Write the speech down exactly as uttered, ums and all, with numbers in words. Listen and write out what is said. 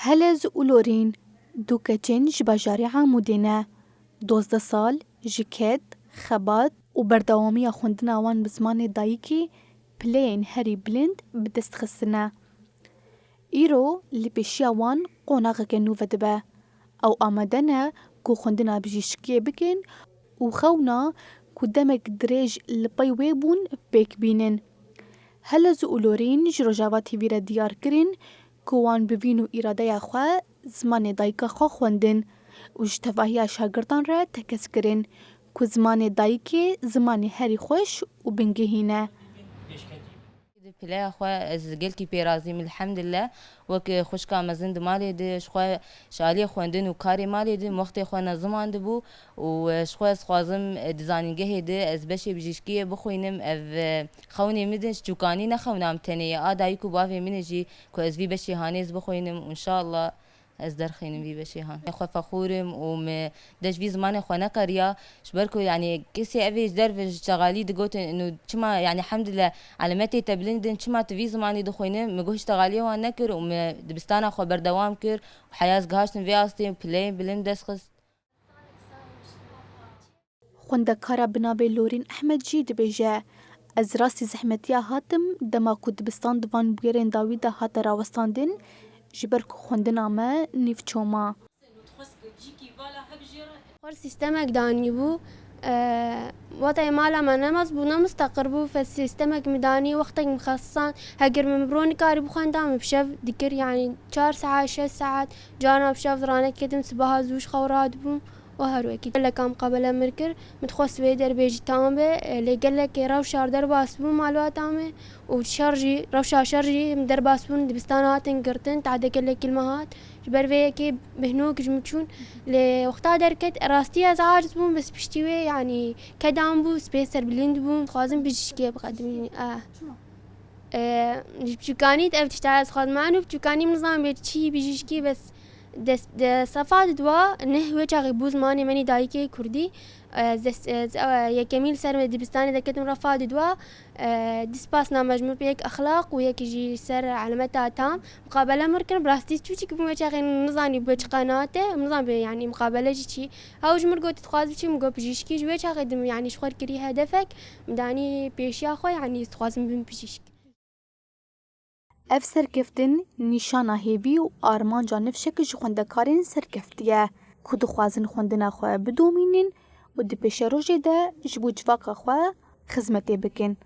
Helez û Lorîn, du keçên ji bajarê Amûdê ne. Dozdeh sal ji ked, xebat û berdewamiya xwendina wan bi zimanê dayikê pileyên herî bilind bi dest xistine. Îro li pêşiya wan qonaxeke nû vedibe. Ew amade ne ku xwendina bijîşkiyê bikin û xewna ku demek dirêj li pey wê bûn pêk bînin. Helez û Lorîn ji Rojava T V re diyar kirin ku wan bi vîn û îradeya xwe zimanê dayika xwe xwendin û ji tevahiya şagirtan re tekez kirin ku zimanê dayikê zimanê herî xweş û bingehîn e. Di pileya xwe ez gelkî pê razî im, elhemdulillah. Wek xwişka mezin di malê de, ji xwe ji aliyê xwendin û karê malê de, wextê xwe ne ziman dibû û, e, ji xwe ez xwazim, e, di zanîngehê de ez beşê bijîşkiyê bixwînim. Ev, e, xewnê min de ji çûkanî ne xewna min tenê ye. A dayik û bavê min e jî ku ez vî beşê hanê ez bixwînim û înşallah ez derxînim vî beşê han. Xwe fexûr im û min dest vî zimanê xwe nekeriya. Ji ber ku, yanî, kesê evê ji derve ji çaxalî digotin, û çima, yanî, hemdile elemetê te bilind in, çima tu vî zimanî dixwîne? Min goh ji texaliyê wan nekir û min dibistana xwe berdewam kir û heya ez gihaştim vê astê û pileyên bilind dest xist. Xwendekara bi navê Lorîn Ehmed jî dibêje, ez rastî zehmetiya hatim, dema ku dibistan di van bûyerên dawî de hate rawestandin, ji ber ku xwendina me nîvçoma. Xwar sîstemek danîbû, e, watayê mala me ne mezin bû, ne misteqir bû, fe sîstemek min danî, wextek min xesisand, heger min bi ro nikarî bixwenda, min bi şev dikir, yanî çar saet, şeş saet, carna bi şev ranediketim, sibaha zû ji xew radibûm û her wekî. Geleka miqabele min kir, min dixwest wê derbê jî tam be, e, lê gelekê rewşa derbas bû malbata me û şer jî, rewşa şer jî min derbas bûn, dibistana hatin girtin, tade gelekî li me hat. Ji ber vê yekê bêhnok ji min çûn. Lê wexta derket, rastî ez aciz bûm, bes piştî wê, yanî, kedan bû, spê serbilind bûm, dixwazim bijîşkê biqedim, yanî, eh. Eh, ji biçûkanî ev tişta ez dixwazim. Eno biçûkanî min nizanibê çi bijîşkî, bes des-, de sefa di dua, neh wê çaxê bû zimanê menî dayikê kurdî. Ez dest, ez, e, yekemîn li ser me dibistanê derketim refa di dua. E, di spas name ji min pê yek exlaq û yek jî ser elameta tam. Muqabele mir kirin, bi rastî çûçik bûm, wê çaxê nizanî bi çi qenate, nizanî bi, yanî, muqabele jî çi. Ew ji min got, dixwaz biçî, min got, pijîşkî, ji wê çaxê dim, yanî, ji xwe kirî hedefek, min danî pêşiya xwe, yanî, dixwazim bim pijîşk. Ev serkeftin nîşana hêvî û armanca nifşek ji xwendekarên serkeftî ye, ku dixwazin xwendina xwe bidomînin û di pêşerojê de ji bo civaka xwe xizmetê bikin.